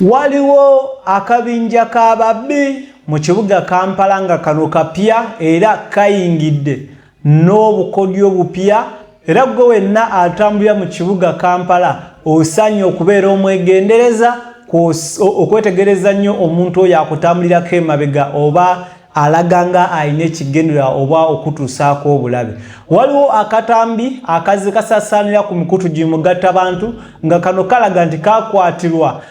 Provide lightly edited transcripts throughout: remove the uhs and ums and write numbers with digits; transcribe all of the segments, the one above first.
Waliwo akabinja k'ababbi mu kibuga Kampala nga kano kapya era kayingidde n'obukodyo bupya, era gwe wenna atambulira mu kibuga Kampala osaanye okubeera omwegendereza, okwetegereza nnyo omuntu oyo akutambulirako emabega oba alaga nga alina ekigendererwa oba okutuusaako obulabe. Waliwo akatambi akazze kasaasaanira ku mikutu gimugattabantu nga kano kalaga nti kakwatirwa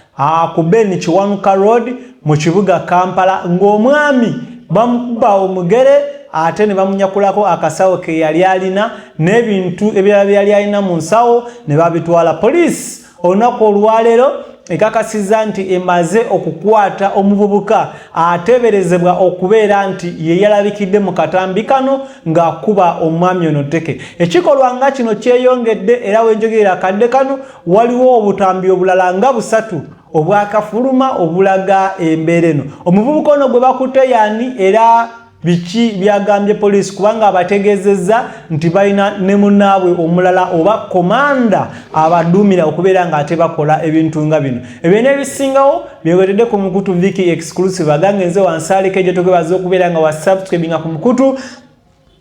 ku Ben Kiwanuka Road mu kibuga Kampala ng'omwami bamukuba omugere ate ne bamunyakulako akasawo ke yali alina n'ebintu ebirala bye yali alina mu nsawo ne babitwala. Poliisi olunaku olwaleero ekakasizza nti emaze okukwata omuvubuka ateeberezebwa okubeera nti ye yalabikidde mu katambi kano ng'akuba omwami ono tteke. Ekikolwa nga kino kyeyongedde era wenjogerera akadde kano waliwo obutambi obulala nga busatu obwakafuluma obulaga embeera eno. Omuvubuka ono gwe bakutte yaani era biki byagambye poliisi, kubanga abategeezezza nti balina ne munnaabwe omulala oba komanda abaduumira okubeera nga ate bakola ebintu nga bino. Ebyo n'ebisingawo byewetedde ku mukutu Viki Exclusive. Agange nze wansaaleko egyo tukwebaza okubeera nga wasubscribinga ku mukutu.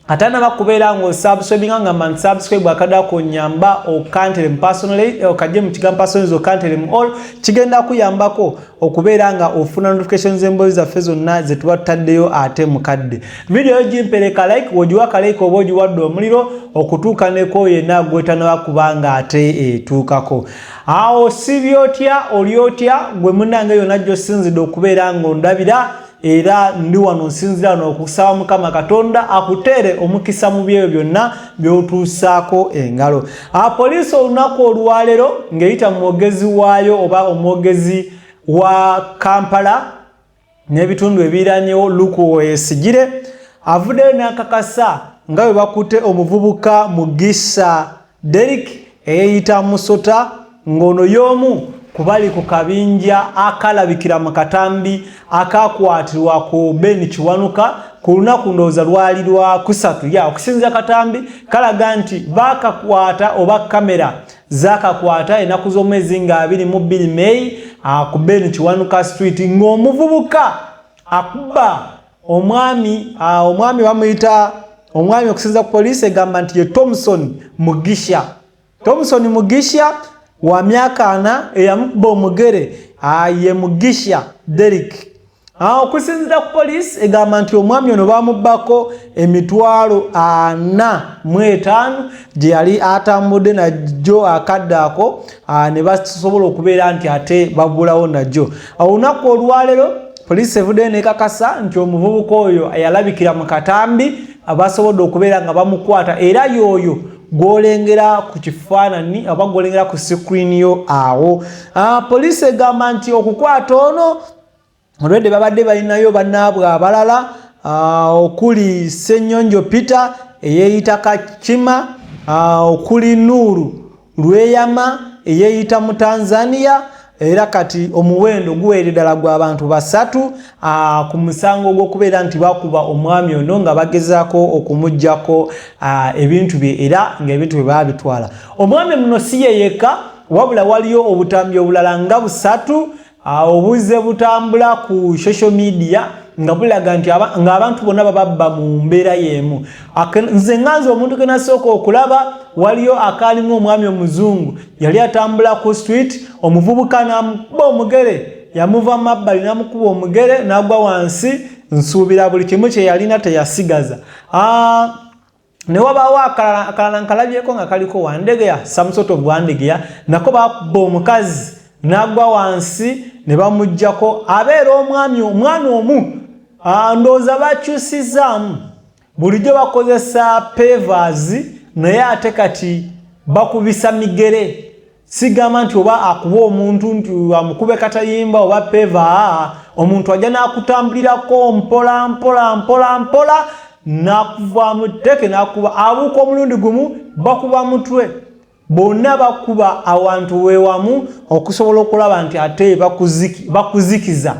Atanaba kubeera ng'osubscribinga nga man subscribe akadako nyamba okantere mu personally, okajje mu kigambo personally okantere mu all, kigenda kuyambako okubeera nga ofuna notifications z'emboozi zaffe zonna ze tuba tutaddeyo ate mukadde. Video yo gimpereka like, w'ogiwa ka like oba ogiwadde omuliro okutuuka neko yenna gwetanaba kuba nga ate etuukako. Awo sibye otya, oli otya gwe munnange yonna gy'osinzidde okubeera ng'ondabira, era ndi wano nsinzira wano okusaba Mukama Katonda akuteere omukisa mu byeyo byonna by'otuusaako engalo. Poliisi olunaku olwaleero ng'eyita mu mwogezi waayo oba omwogezi wa Kampala n'ebitundu ebiriranyewo Luke Owoyesigyire avuddeyo n'akakasa nga bwe bakutte omuvubuka Mugisa Derrick eyeeyita Musota, ng'ono y'omu ku bali ku kabinja akalabikira mu katambi akakwatirwa ku Ben Kiwanuka ku lunaku ndowooza lwali lwa kusatu. Ya okusinziira katambi kalaga nti baakakwata oba kamera zaakakwata ennaku z'omwezi nga 22 May ku Ben Kiwanuka Street ng'omuvubuka akuba omwami, omwami bamuyita omwami okusinziira ku poliisi egamba nti ye Thomson Mugisha. Thomson Mugisha wa myaka 40 eyamukuba omugere ye Mugisha Derrick. Okusinziira ku poliisi egamba nti omwami ono bamubbako 405,000 gye yali atambudde najjo akadde ako, ne basobola okubeera nti ate babulawo najjo. Olunaku olwaleero poliisi evuddeyo nekakasa nti omuvubuka oyo eyalabikira mu katambi basobodde okubeera nga bamukwata, era y'oyo gw'olengera ku kifaananyi oba gw'olengera ku sikrini yo awo. Poliisi egamba nti okukwata ono olwedde babadde balinayo bannaabwe abalala, okuli Ssenyonjo Peter eyeeyita Kakima, okuli Nuuru Lweyama eyeeyita mu Tanzania, era kati omuwendo guweere ddala gw'abantu basatu ku musango ogw'okubeera nti bakuba omwami ono nga bagezaako okumuggyako ebintu bye, era ng'ebintu bye baabitwala. Omwami muno si ye yekka, wabula waliyo obutambi obulala nga busatu obuzze butambula ku social media nga bulaga nti ng'abantu bonna bababba mu mbeera y'emu. Nze nga nze omuntu ke nasooka okulaba, waliyo akaalimu omwami omuzungu yali atambula ku street, omuvubuka n'amukuba omugere, yamuva mu mabbali n'amukuba omugere n'agwa wansi. Nsuubira buli kimu kye yalina teyasigaza. Ne wabaawo akalala nkalabyeko nga kaliko Wandegeya, some sort of Wandegeya, nako bakuba omukazi n'agwa wansi ne bamuggyako. Abeera omwami omwana omu, ndowooza bakyusizaamu, bulijjo bakozesa pavers naye ate kati bakubisa migere. Sigamba nti oba akuba omuntu nti amukube katayimba oba paver, omuntu ajja n'akutambulirako mpola mpola mpola mpola n'akuvaamu tteke n'akuba, abuuka omulundi gumu bakuba mutwe, bonna bakuba awantu weewamu okusobola okulaba nti ate bakuzikiza.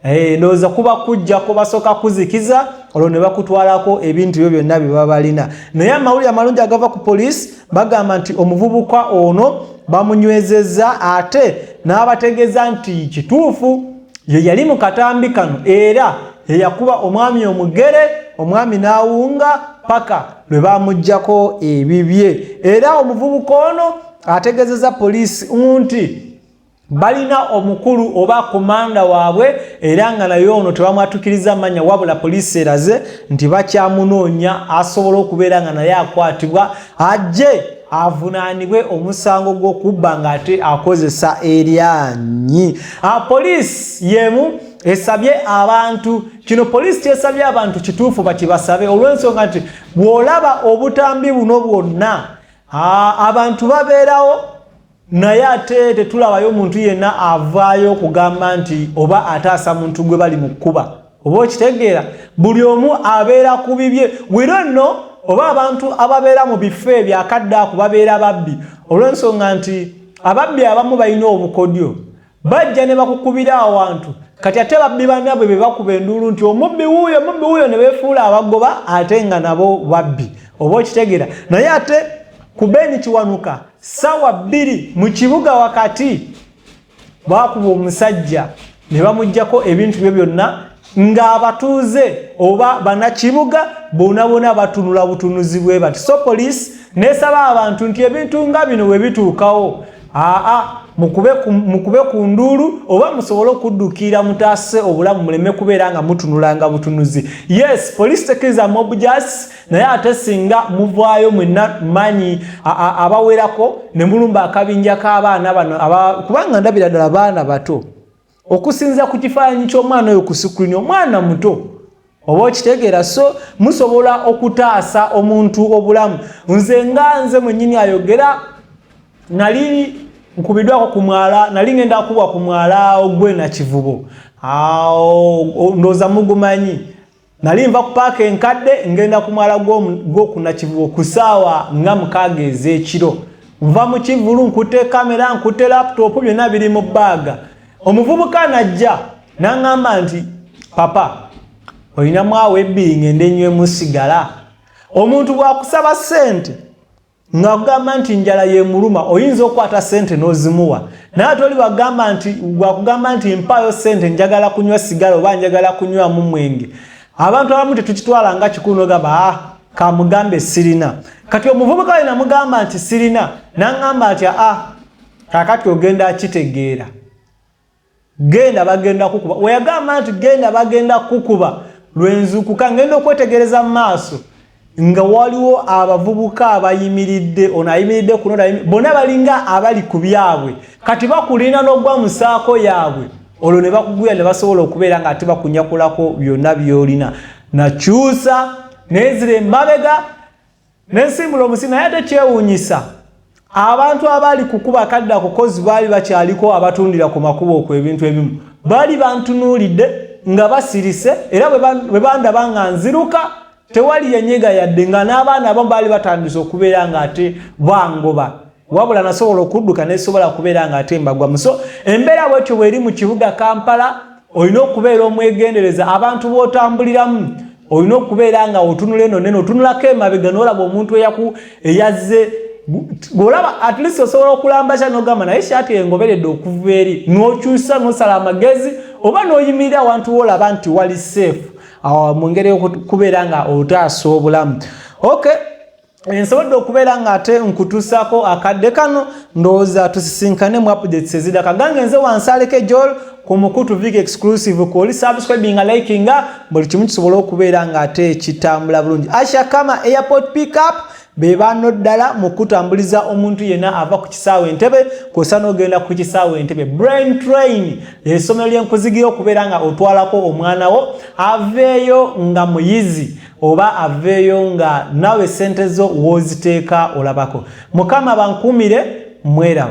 Eh, ndowooza kuba kujjako basooka kuzikiza olwo ne bakutwalako ebintu byo byonna bye baba balina. Naye amawulire amalungi agava ku poliisi bagamba nti omuvubuka ono bamunywezezza ate n'abategeeza nti kituufu ye yali mu katambi kano era yeyakuba omwami omugere, omwami n'awunga paka lwe bamuggyako ebibye. Era omuvubuka ono ategezeza poliisi nti balina omukulu oba komanda waabwe era nga naye ono tebamwatukiriza manya, wabula poliisi eraze nti bakyamunoonya asobola okubeera nga naye akwatibwa ajje avunaanibwe omusango gw'okubba ng'ate akozesa eryanyi. Poliisi y'emu esabye abantu kino, poliisi kyesabye abantu kituufu bakibasabe olw'ensonga nti bw'olaba obutambi buno bwonna abantu babeerawo, naye ate tetulabayo omuntu yenna avaayo okugamba nti oba ataasa muntu gwe bali mu kkuba, oba okitegeera, buli omu abeera ku bibye. Wiro nno oba abantu ababeera mu bifo ebyo akadde ako babeera babbi, olw'ensonga nti ababbi abamu balina obukodyo, bajja ne bakukubira awantu. Kati ate babbi bannaabwe be bakuba enduulu nti omubbi wuuyo, omubbi wuuyo, ne beefuula abagoba ate nga nabo babbi, oba okitegeera. Naye ate ku Ben Kiwanuka ssaawa 2 mu kibuga wakati bakuba omusajja ne bamuggyako ebintu bye byonna ng'abatuuze oba bannakibuga bonna bonna batunula butunuzi bwe bati. So poliisi nesaba abantu nti ebintu nga bino bwe bituukawo, aa mukube ku nduulu oba musobole okuddukira mutaase obulamu, muleme kubeera nga mutunulanga butunuzi. Yes, poliisi tekkiriza mob justice, naye ate singa muvaayo mwenna manyi abawerako ne mulumba akabinja k'abaana bano, kubanga ndabira ddala baana bato okusinziira ku kifaananyi ky'omwana oyo ku screen, omwana muto, oba okitegeera. So musobola okutaasa omuntu obulamu. Nze nga nze mwennyini ayogera, nali nkubiddwako ku mwala, nali ngenda kubwa ku mwala ogwe Nakivubo, ndowooza mugumanyi. Nali nva ku paaka enkadde ngenda ku mwala gw'okunakivubo ku ssaawa nga 6 ez'ekiro, nva mu kivulu, nkutte kamera, nkutte laptop, byonna biri mu bag. Omuvubuka najja n'aŋŋamba nti, "Papa, olinamu awo ebbiri ngende nywemu sigala?" Omuntu bw'akusaba ssente ng'akugamba nti njala yemuluma, oyinza okukwata ssente n'ozimuwa, naye ate oli bwagamba nti bwakugamba nti mpaayo ssente njagala kunywa sigala oba njagala kunywamu mwenge, abantu abamu tetukitwala nga kikulu, nogamba, "Ah, kamugambe sirina." Kati omuvubuka we namugamba nti sirina, naŋŋamba nti, "Ah, kakati ogenda akitegeera, genda bagenda kukuba." Weyagamba nti genda bagenda kukuba, lwenzukuka ngenda okwetegereza mu maaso nga waliwo abavubuka abayimiridde, ono ayimiridde kuno, bonna balinga abali ku byabwe. Kati bakulina n'ogwa mu saako yaabwe, olwo ne bakuguya ne basobola okubeera nga ate bakunyakulako byonna by'olina. Nakyusa nenzira emabega nensimbula omusi, naye ate kyewuunyisa abantu abaali kukuba kadde ako kozi baali bakyaliko abatundira ku makubo okwo ebintu ebimu, baali bantunuulidde nga basirise, era bwe bandaba nga nziruka tewali yanyega yadde, nga n'abaana abamu baali batandise okubeera nga ate bangoba, wabula nasobola okudduka nesobola kubeera nga ate mbagwamu. So embeera bwetyo bweri mu kibuga Kampala, olina okubeera omwegendereza abantu b'otambuliramu, olina okubeera nga otunula eno nene, otunulako emabega n'olaba omuntu eyazze bw'olaba, at least osobola okulamba kya n'ogamba naye shaati engoberedde okuva eri, n'okyusa n'osala amagezi oba n'oyimirira awantu woolaba nti wali safe mu ngeri y'okubeera nga otaasa obulamu. Okay, nsobodde okubeera nga ate nkutuusaako akadde kano, ndowooza tusisinkane mu updates ezidaka. Gange nze Wansaleke Jol ku mukutu Vic Exclusive, kwoli subscribinga, likinga, buli kimu kisobole okubeera nga ate kitambula bulungi. Asha Kama Airport Pickup be bano ddala mu kutambuliza omuntu yenna ava ku kisaawe Entebe kwosa n'ogenda ku kisaawe Entebe. Brain Train, essomero lyenkuzigira okubeera nga otwalako omwana wo aveeyo nga muyizi oba aveeyo nga naawe sente zo w'oziteeka olabako. Mukama bankuumire, mweraba.